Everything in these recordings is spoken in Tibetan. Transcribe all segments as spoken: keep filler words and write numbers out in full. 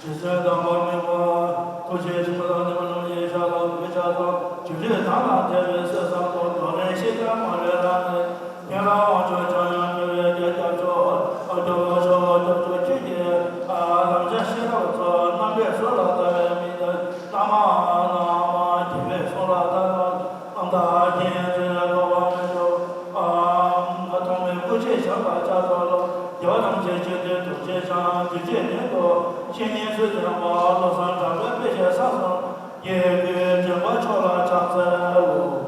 ཞེས་དང་པོ་མི་བ། ཐུགས་རྗེ་ཆེན་པོ་དང་ནི་མ་ལུས་ཡེ་ཤ་ལ་གུས་ཕྱག་དང་། བྱུང་རིམ་དང་ལ་དད་པའི་བསོད་བསམ་དང་། ལོ་ལེགས་ཤིག་ཀྱང་མ་ལུས་རང་ནས། ཁྱེད་རང་དབང་ཕྱུག་འཇམ་དབྱངས་དགེ་བའི་རྒྱལ་སྐྱབས་མཆོག་ཨ་སྐྱོབ་ལ་ཤོག་སྐྱོབ་མཆོག་ཁྱེད་ཀྱི་ཨ་ལམ་སྦྱངས་ཤེས་རབ་མཚོ། རྣམ་པའི་ཟུར་ལ་ལྟ་བའི་མི་དང་། བླ་མ་བླ་མ་དགེ་བའི་གསུང་ལ་ལྟ་དང་། རྣམ་དག་མཁྱེན་བརྩེ་ཐོགས་པ་མི་འཇོག་ཨ་ཐོགས་མེད་སྐུ་ཕྱིར་བཞེངས་པ་ལྕགས་ཐོག་ལ། རྒྱལ་བ་ཐམས་ཅད་མཁྱེན་བརྩེ་ཐུགས་རྗེ་འཆང་། དུས་གཅིག་ནས་ཐོག་བཤེས་གཉེན་ཚུལ་ལྡན་པ། བློ་བཟང་གྲགས་པའི་དཔེ་བྱད་བཟང་གསུམ། དགྱེས་བསྐུལ་དྲན་པ་མཆོག་ལ་ཕྱག་འཚལ་ལོ།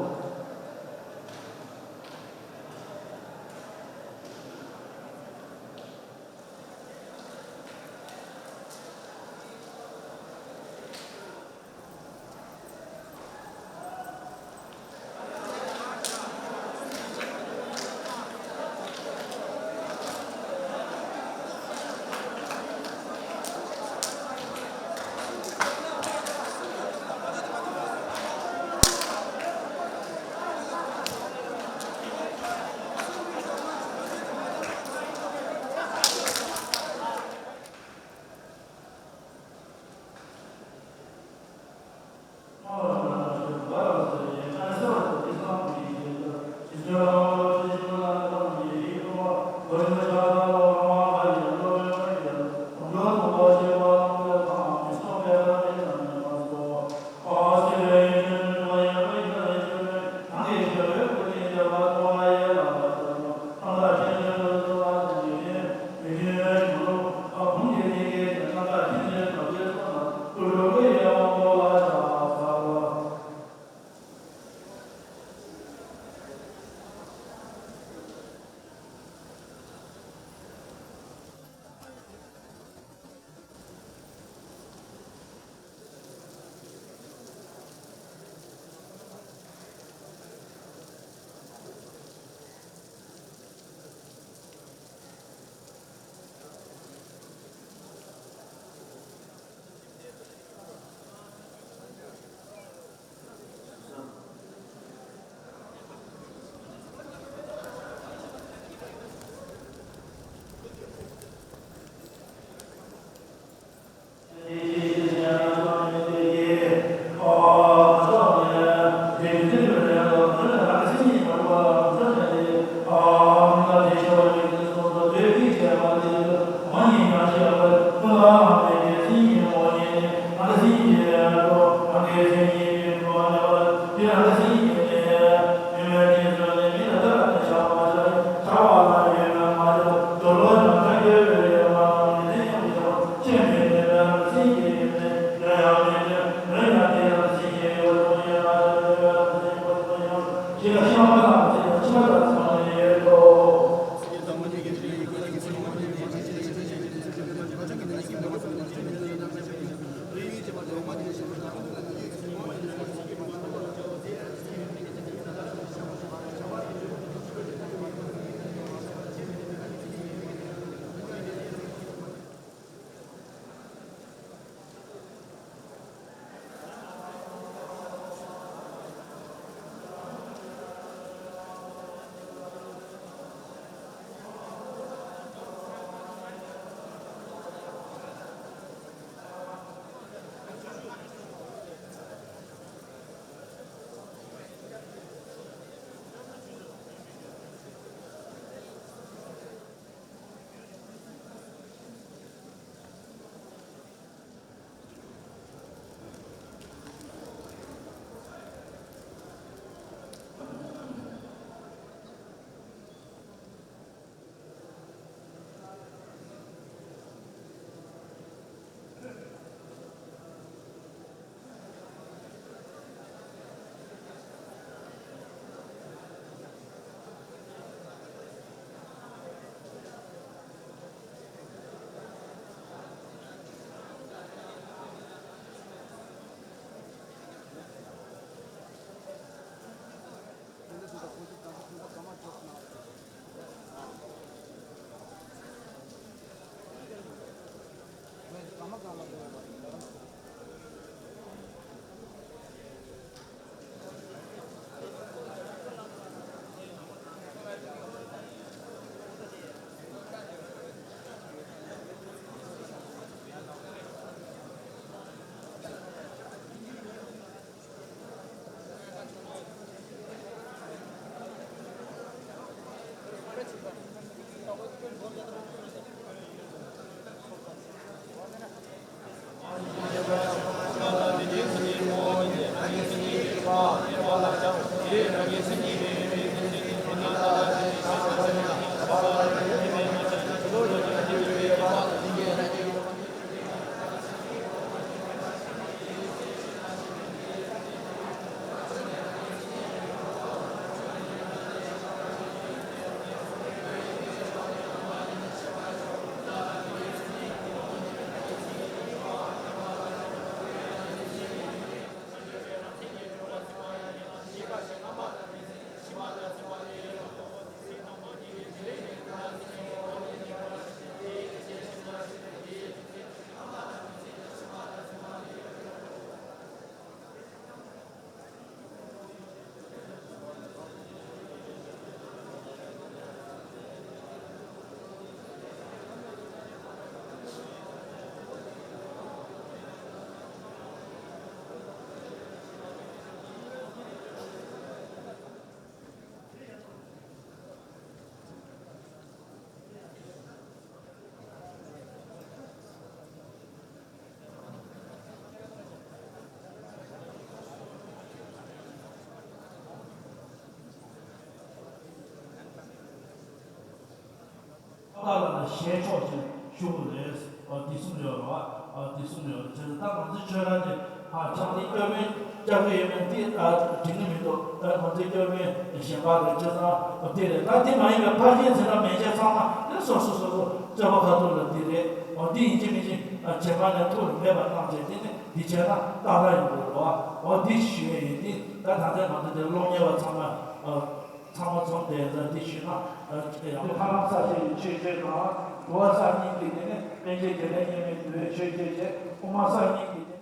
ཏཱ་ལ་ལ་ཞལ་ཕྱོགས་ཤིག་ཞུ་དགོས་རེད། ཨ་དེ་གསུངས་ཡོད་རེད་བ། ཨ་དེ་གསུངས་ཡོད་རེད། བྱས་ཙང་ད་ང་ཚོའི་ཆོས་ར་དེ་ཨ་ཕྱག་ལེན་སྐྱོར་མིན་སྐྱབས་ཡོད་མེད་དེ་ཨ་དྲན་གྱི་མི་འདུག་ད་ང་ཚོའི་སྐྱོར་མིན་གཞན་པ་རེད། བྱས་ཙང་ཨ་དེ་རེད། ད་དེ་མ་ཡིན་པའི་ཕར་ཕྱིན་ཟེར་ན་མན་ཆད་ཚང་མ་ནི་སོ་སོ་སོ་སོ་རྩོད་པ་ཁ་ཐུག་ལ་དེ་རེད། ཨ་དེ་ཡིན་གཅིག་མིན་གཅིག་ཨ་བྱེ་མ་ནས་ཐུགས་ལ་མེད་པ་བཏང་བྱས། དེ་ནི་འདི་བྱས་ན་ཏག་ཏག་ཡིན་དགོས་རེད་བ། ཨ་དེ་ཞུ་ཡས་ཡིན། དེ་ད་ད་ལྟ་ང་ཚོ་དེ་སློབ་གཉེར་བ་ཚང་མ་ཨ། ཚང་མ་འཛོམས་ཏེ་ཡང་འདི་ཞུས་ན་ཨ་ཡག་པོ། ལྷ་ལམ་གསལ་བྱེད་ཀྱི་ཆོས་སྤྱོད་དང་། འགྲོ་བ་གསར་རྙིང་གི་དེ་ནས་པཎ་ཆེན་དགེ་ལེགས་མཉམ་མེད་འདུལ་བའི་ཆོས་སྤྱོད་བཅས། དབུ་མ་གསར་རྙིང་གི་དེ་ནས།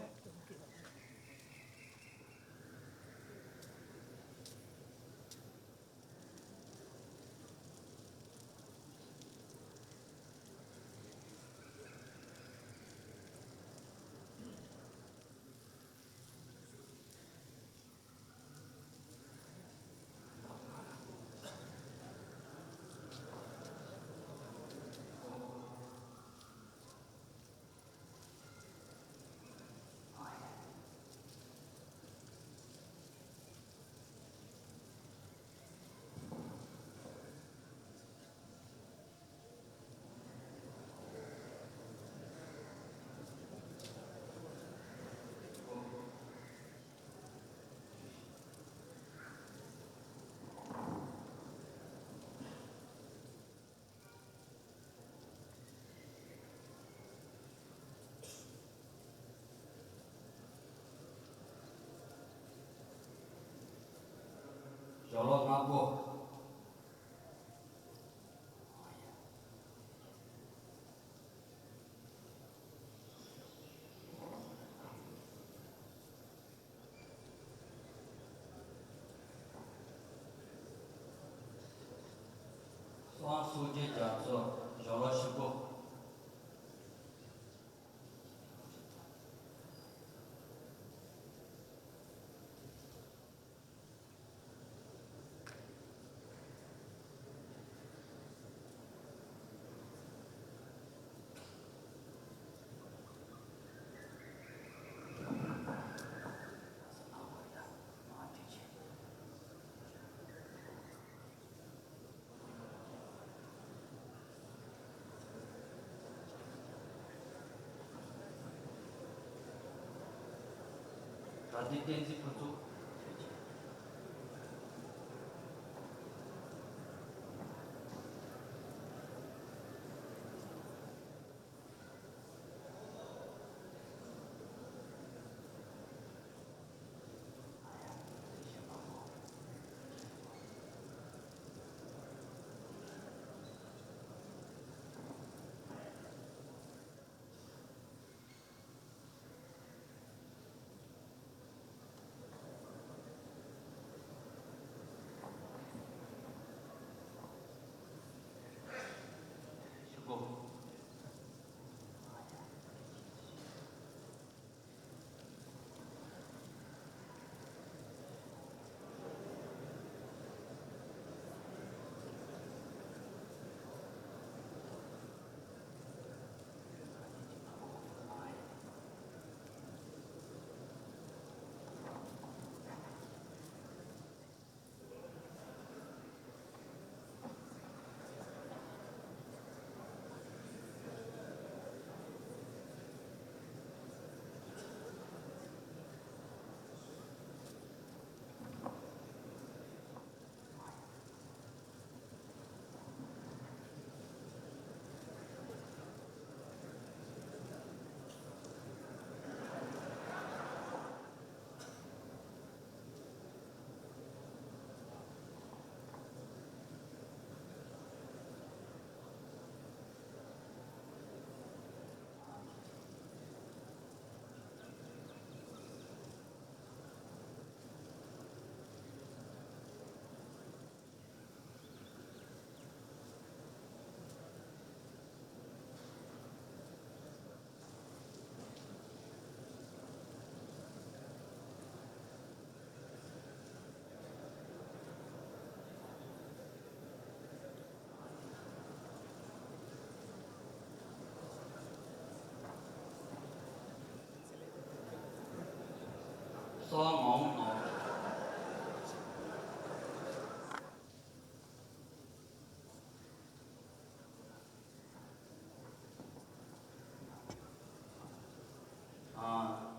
ཞོ་ལོ་ལྔ་པོ། གསང་སུ་རྒྱུད་རྒྱ་མཚོ་ཞོ་ལོ་བཞི་པོ། ད་ལྟའི་བསྟན་འཛིན་ཕུན་ཚོགས། ཚོར་བ་མ་འོངས་ནོ། ཨ།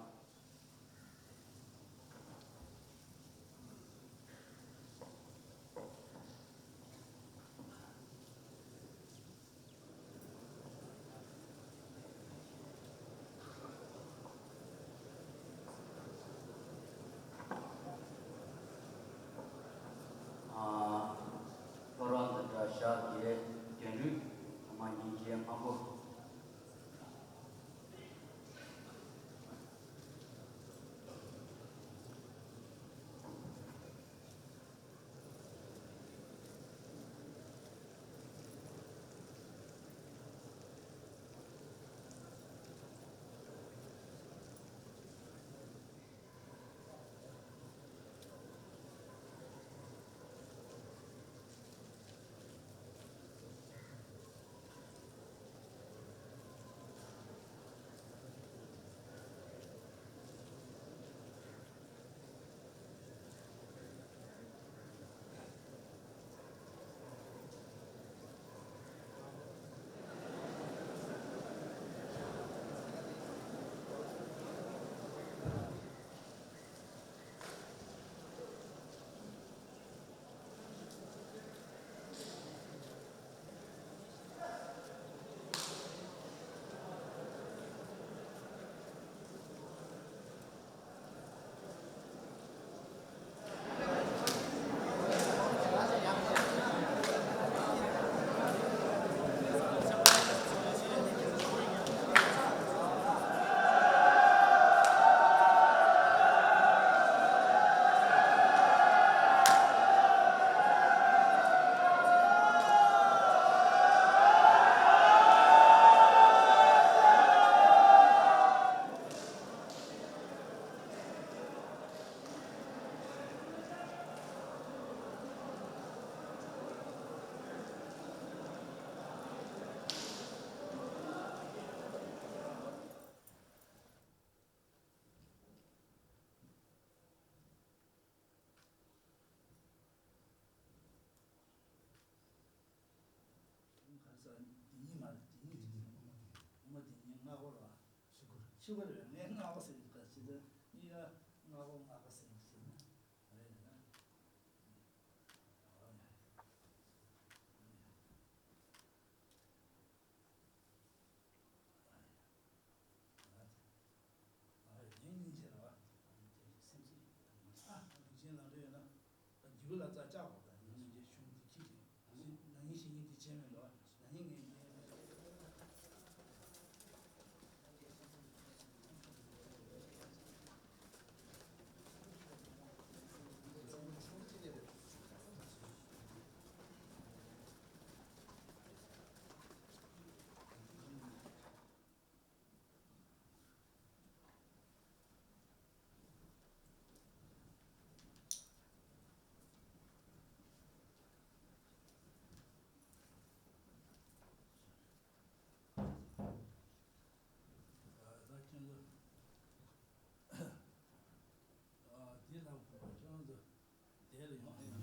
ཨ། ལྷོ་རོང་དུ་གྲྭ་ཤག་གི་དོན་གྲུབ་ཨ་མ་ཉིན་བྱེད་སྨྲ་སྒོ། ག་རེ་ཟེར། འདི་གཉིས་མ་རེད། འདི་གཉིས་རེད། ཨ་མ་འདི་གཉིས་སྔགས་པ་རེད་པ། ཕྱི་སྒོ་རེད། ཕྱི་སྒོ་རེད་པས། ངས་སྔགས་པ་ཟེར་གི་ག་ཅི་ད་གཉིས་ལ་སྔགས་པ་སྔགས་པ་ཟེར་གི་ཟེར་ན་རེད་ན། ཨ་ཡ། ཨ་ཡ། ཨ་ཡ། ཨ་ཡ། ཡིན་ཡིན་ཅེས་རེད་པ། སེམས་ཅན་ཨ་ལུགས་ཅན་ལ་འདྲ་ཡོད་ན། ད་རྒྱུད་ལ་རྩ་བཅག་པ་དང་ཉིན་མོ་རྗེས་ཤུང་དེ་ཁྱི་དེ་ནང་ཉིན་ནང་ཉིན་ཤིང་ཉིན་དེ་ཆེ་མེད་ལོ། ནང་ཉིན་ངས་ངས། ད་ཁྱེད་ཚོ་དེ་ལ་ཁྱེད་ཚོ་དེ་ལ་ཡོང་ཨེ་